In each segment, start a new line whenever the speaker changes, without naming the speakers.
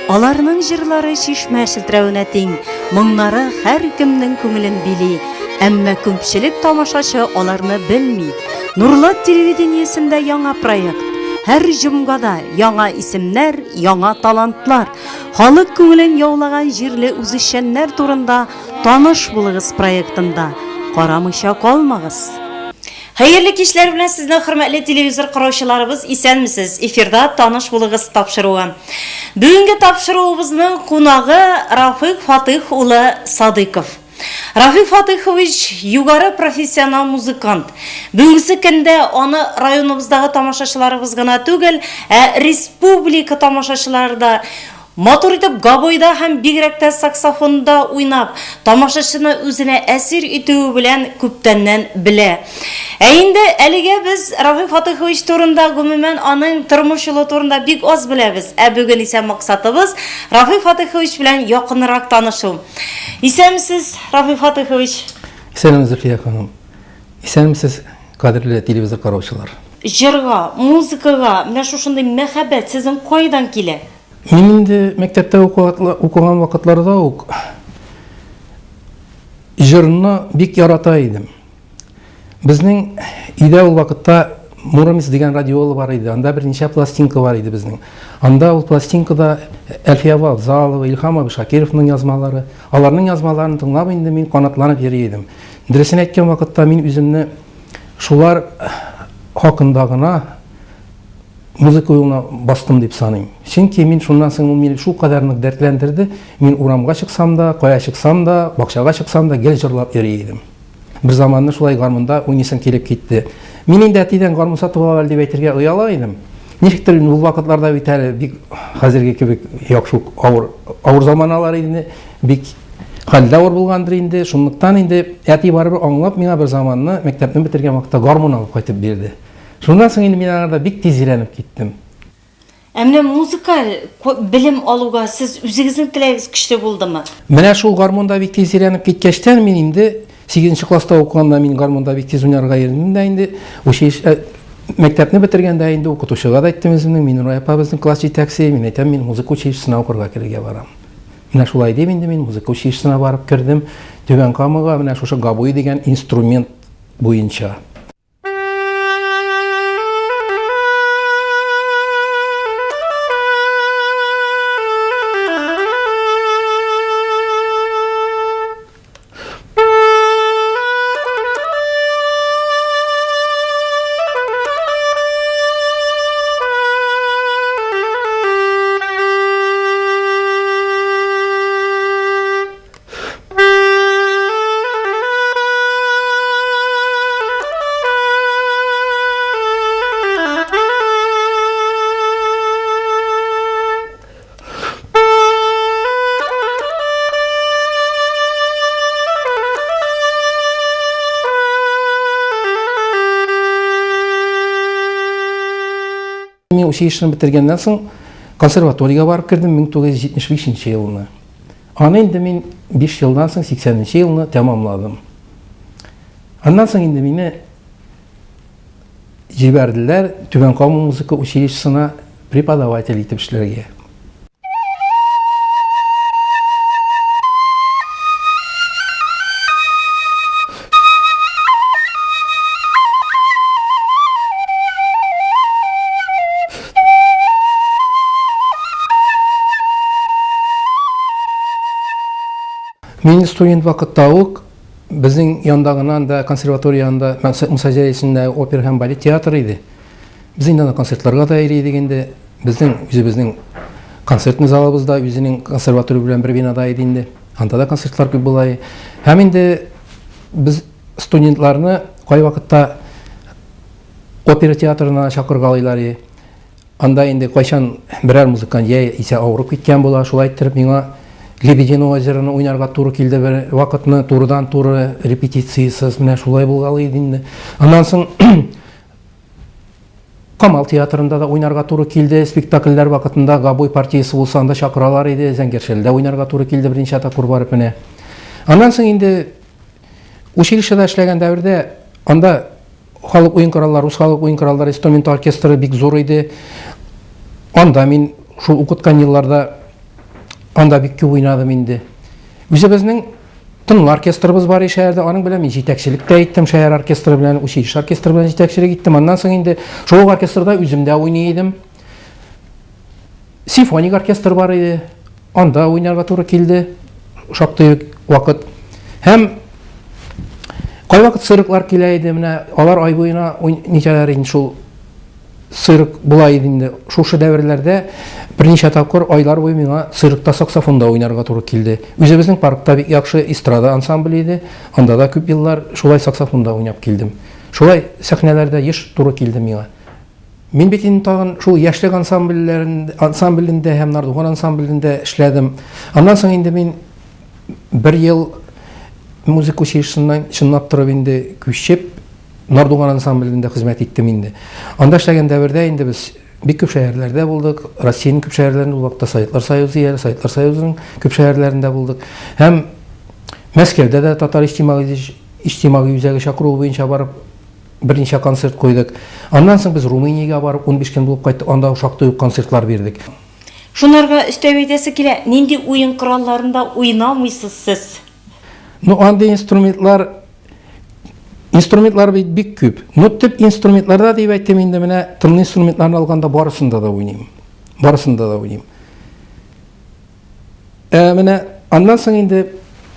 Аларның җырлары чишмә челтерәвенә тиң, моңнары һәркемнең күңелен били. Әмма күпчелек тамашачы аларны белми. Нурлат телевидениесендә яңа проект. Һәр җомгада яңа исемнәр, яңа талантлар. Халык күңелен яулаган җирле үзешчәннәр турында Таныш булыгыз проектында карамыйча калмагыз. Хәерле кичләр белән сезне хөрмәтле телевизор караучыларыбыз, исәнмесез. Эфирда Таныш булыгыз тапшыруы. Бүгенге тапшыруыбызның кунагы Рафыйк Фатыйх улы Садыйков. Рафыйк Фатыйхович югары профессионал музыкант. Бүгенге көндә аны районыбыздагы тамашачыларыбыз гына түгел, ә республика тамашачылары да Матур итеп гобойда һәм бигрәк тә саксофонда уйнап, тамашачыны үзенә әсир итүе белән күптәннән белә. Ә инде әлегә без Рафик Фатыйхович турында, гомумән, аның тормыш юлы турында бик аз беләбез. Ә бүген исә максатыбыз, Рафик Фатыйхович белән якынрак танышу. Исәнмесез, Рафик Фатыйхович!
Исәнмесез, Зөлфия ханым! Исәнмесез, кадерле телевизор караучылар!
Җырга, музыкага менә шушындый мәхәббәт сезнең кайдан килә?
Мин инде мәктәптә укыган вакытларда ук җырны бик ярата идем. Безнең өйдә ул вакытта Муромец дигән радиола бар иде. Анда берничә пластинка бар иде безнең. Анда ул пластинкада Әлфия Вавзалова, Илһам абый Шакировның язмалары. Аларның язмаларын тыңлап инде мин канатланып йөри идем. Дөресен әйткән вакытта мин үземне шулар хакында гына музыка юлына бастым дип саныйм. Чөнки мин шуннан соң ул мине шулкадәр нык дәртләндерде, мин урамга чыксам да, кая чыксам да, бакчага чыксам да гел җырлап йөри идем. Бер заманны шулай гармунда уйныйсым килеп китте. Мин инде әтидән гармун сатып ал әле дип әйтергә ояла идем. Ничектер ул вакытларда бит әле бик хәзерге кебек яхшы ук авыр, авыр заманалар иде, бик хәл дә авыр булгандыр инде. Шунлыктан инде әти барыбер аңлап миңа бер заманны мәктәпне бетергән вакытта гармун алып кайтып бирде. Шуннан соң инде мин аңарда бик тиз өйрәнеп киттем.
Ә менә музыкаль белем алуга сез үзегезнең теләгегез көчле булдымы?
Менә шул гармунда бик тиз өйрәнеп киткәчтән мин инде сигезенче класста укыганда мин гармунда бик тиз уйнарга йөрдем дә инде училище, мәктәпне бетергәндә инде укытучыга да әйттем үземнең, Миннурай апа безнең класс җитәкчесе, мин әйтәм, мин музыка училищесына укырга керергә барам. Менә шулай дип инде мин музыка училищесына барып кердем. Түбән Камага менә шушы гобой дигән инструмент буенча. Мин училищены бетергәннән соң консерваториягә барып кердем 1975 елны. Аны инде мин 5 елдан соң 80 нче елны тәмамладым. Аннан соң инде мине җибәрделәр Түбән Кама музыка училищесына преподаватель итеп эшләргә. Мин студент вакытта ук безнең янда гына анда консерватория янында Муса Җәлил исемендәге опера һәм балет театры иде. Без инде анда концертларга да йөри идек инде. Безнең үзебезнең концертный залыбыз да үзенең консерватория белән бер бинада иде инде. Анда да концертлар күп була. Һәм инде без студентларны кайвакытта опера театрына чакыргалыйлар иде. Анда инде кайчан берәр музыкант я исә авырып киткән була, шулай иттереп миңа Лебединое озероны уйнарга туры килде бер вакытны, турыдан-туры репетициясез, менә шулай булгалый иде инде. Аннан соң Камал театрында да уйнарга туры килде, спектакльләр вакытында гобой партиясе булса, анда чакыралар иде, Зәңгәршәлдә уйнарга туры килде берничә тапкыр барып менә. Аннан соң инде училищеда эшләгән дәвердә анда Халык уен кораллары, рус халык уен кораллары инструмент оркестры бик зур иде. Анда мин шул укыткан елларда Анда бик күп уйнадым инде. Үзебезнең тынлы оркестрыбыз бар шәһәрдә, аның белән мин җитәкчелек тә иттем, шәһәр оркестры белән, училище оркестры белән җитәкчелек иттем. Аннан соң инде шул ук оркестрда үзем дә уйный идем. Симфоник оркестр бар иде. Анда уйнарга туры килде шактый вакыт. Һәм кайвакыт цирклар килә иде, менә алар ай буена ничәләр инде шул цирк була иде инде. Шушы дәверләрдә берничә тапкыр айлар буе миңа циркта саксофонда уйнарга туры килде. Үзебезнең паркта бик яхшы эстрада ансамбле иде. Анда да күп еллар шулай саксофонда уйнап килдем. Шулай сәхнәләрдә еш туры килде миңа. Мин бит инде тагын шул яшьлек ансамбльләрен ансамблендә һәм Нардуган ансамблендә эшләдем. Аннан соң инде мин бер ел музыка училищесыннан чынлап торып инде күчеп Нардуган ансамблендә хезмәт иттем инде. Анда эшләгән дәвердә инде без бик күп шәһәрләрдә булдык. Россиянең күп шәһәрләрендә ул вакытта Советлар Союзы әле, Советлар Союзының күп шәһәрләрендә булдык. Һәм Мәскәүдә дә татар иҗтимагый иҗтимагый үзәге чакыруы буенча барып берничә концерт куйдык. Аннан соң без Румыниягә барып 15 көн булып кайттык. Анда шактый ук концертлар бирдек.
Шунарга өстәп әйтәсе килә, нинди уен коралларында уйнамыйсыз сез?
Ну, андый инструментлар инструментлар бит бик күп. Ну, төп инструментларда дип әйтим инде, менә тынлы инструментларны алганда барысында да уйныйм. Барысында да уйныйм. Ә менә аннан соң инде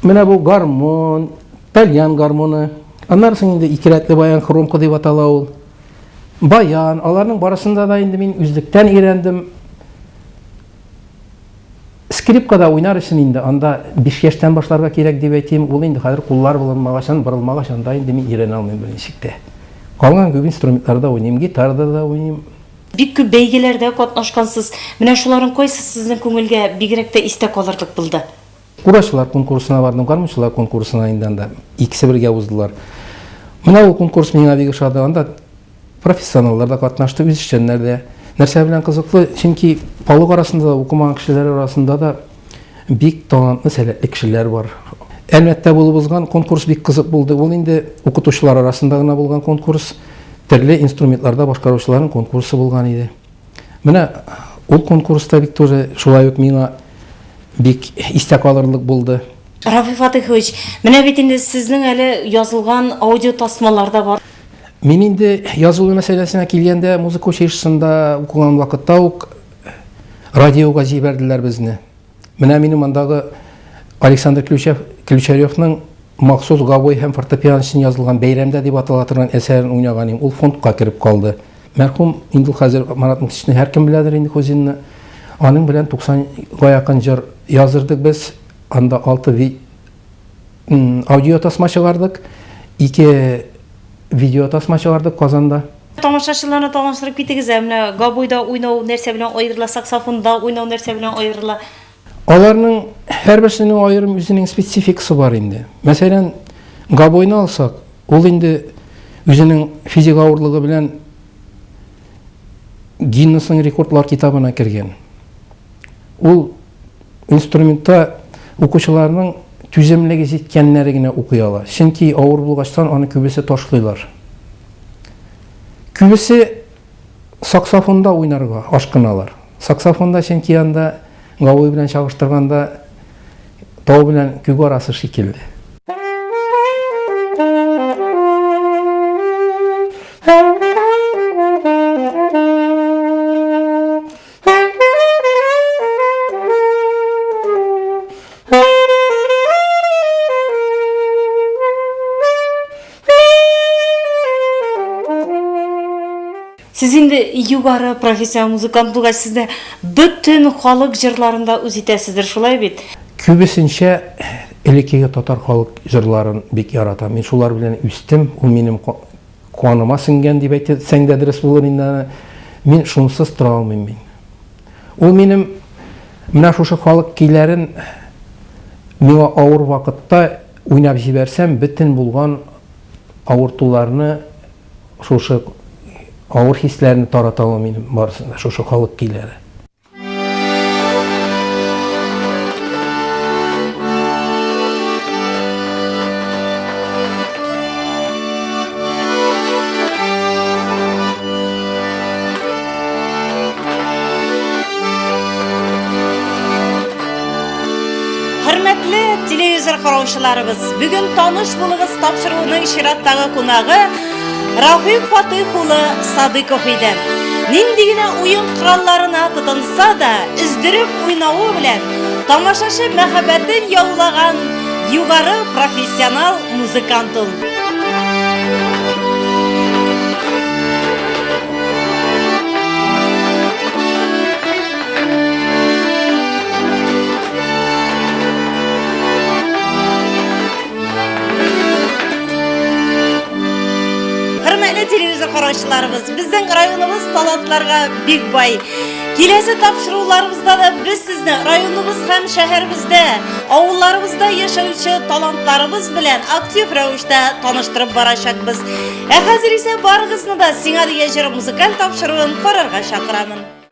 менә бу гармон, тальян гармоны, аннан соң инде икерәтле баян хромка дип атала ул. Баян, аларның барысында да инде мин үзлектән өйрәндем. Скрипкада уйнар өчен инде анда 5 яшьтән башларга кирәк дип әйтим. Ул инде хәзер куллар булынмагачан, борылмагач, анда инде мин өйрәнә алмыйм берничек тә. Калган күп инструментларда уйныйм, гитарада да уйныйм.
Бик күп бәйгеләрдә катнашкансыз. Менә шуларның кайсы сезнең күңелгә бигрәк тә истә калырлык булды?
Курайчылар конкурсына бардым, гармунчылар конкурсына инде анда икесе бергә уздылар. Менә ул конкурс миңа бик ошады. Анда профессионаллар да катнашты, үзешчәннәр дә. Нәрсә белән кызыклы, чөнки халык арасында да, укымаган кешеләр арасында да бик талантлы, сәләтле кешеләр бар. Әлмәттә булып узган конкурс бик кызык булды. Ул инде укытучылар арасында гына булган конкурс, төрле инструментларда башкаручыларның конкурсы булган иде. Менә ул конкурста бик тоже шулай ук миңа бик истә калырлык булды.
Рафи Фатыйхович, менә бит инде сезнең әле язылган аудиотасмалар да бар.
Мин инде язылу мәсьәләсенә килгәндә, музыка училищесында укыган вакытта ук радиога җибәрделәр безне. Менә минем андагы Александр Ключев, Ключаревның махсус гобой һәм фортепиано өчен язылган Бәйрәмдә дип атала торган әсәрен уйнаган идем. Ул фондка кереп калды. Мәрхүм инде ул хәзер Марат Мухтичны һәркем беләдер инде Хузинны. Аның белән 90 га якын җыр яздырдык без. Анда 6 ви аудио тасма чыгардык, 2 видео тасма чыгардык Казанда.
Тамашачыларны таныштырып китегез, ә менә гобойда уйнау нәрсә белән аерыла, саксофонда уйнау нәрсә белән аерыла?
Аларның һәрберсенең аерым үзенең спецификасы бар инде. Мәсәлән, гобойны алсак, ул инде үзенең физик авырлыгы белән Гиннесның рекордлар китабына кергән. Ул инструментта укучыларның түземлеге җиткәннәре генә укый ала. Чөнки авыр булгачтан аны күбесе ташлыйлар. Күбесе саксофонда уйнарга ашкыналар. Саксофонда чөнки анда гобой белән чагыштырганда тау белән күк арасы шикелле.
Сез инде югары профессионал музыкант булгач, сез дә бөтен халык җырларын да үз итәсездер, шулай бит?
Күбесенчә элеккеге татар халык җырларын бик яратам. Мин шулар белән үстем. Ул минем каныма сеңгән дип әйтсәң дә дөрес булыр инде аны. Мин шунсыз тора алмыйм мин. Ул минем менә шушы халык көйләрен миңа авыр вакытта уйнап җибәрсәм, бөтен булган авыртуларны, шушы авыр хисләрне тарата ала минем барысын да шушы халык көйләре.
Хөрмәтле телевизор караучыларыбыз, бүген таныш булыгыз тапшыруының чираттагы кунагы Рафик Фатыйх улы Садыков иде. Нинди генә уен коралларына тотынса да, өздереп уйнавы белән тамашачы мәхәббәтен яулаган югары профессионал музыкант ул. Хөрмәтле телевизор караучыларыбыз, безнең районыбыз талантларга бик бай. Киләсе тапшыруларыбызда да без сезне районыбыз һәм шәһәребездә, авылларыбызда яшәүче талантларыбыз белән актив рәвештә таныштырып барачакбыз. Ә хәзер исә барыгызны да Сиңа дигән җыр музыкаль тапшыруын карарга чакырамын.